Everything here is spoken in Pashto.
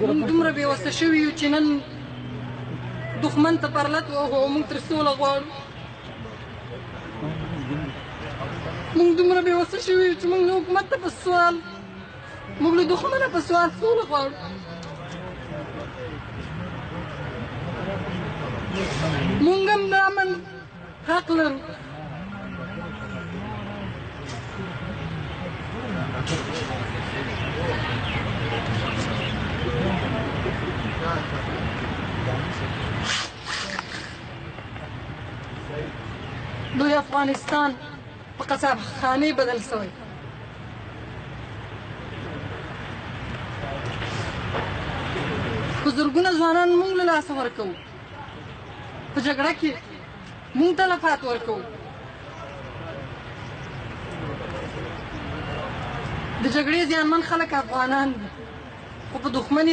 موږ دومره بې وسه شوي یو چې نن دښمن ته پرلت وهو او موږ ترې سوله غواړو. موږ دومره بې وسه شوي یو چې موږ له حکومت ته په سوال، موږ له دښمنه په سوال سوله غواړو. موږ هم د امن حق لرو. لوی افغانستان په قصابخانې بدل شوی. په زرګونه ځوانان موږ له لاسه ورکوو، په جګړه کې موږ تلفات ورکوو. د جګړې زیانمن خلک افغانان دي، خو په دښمن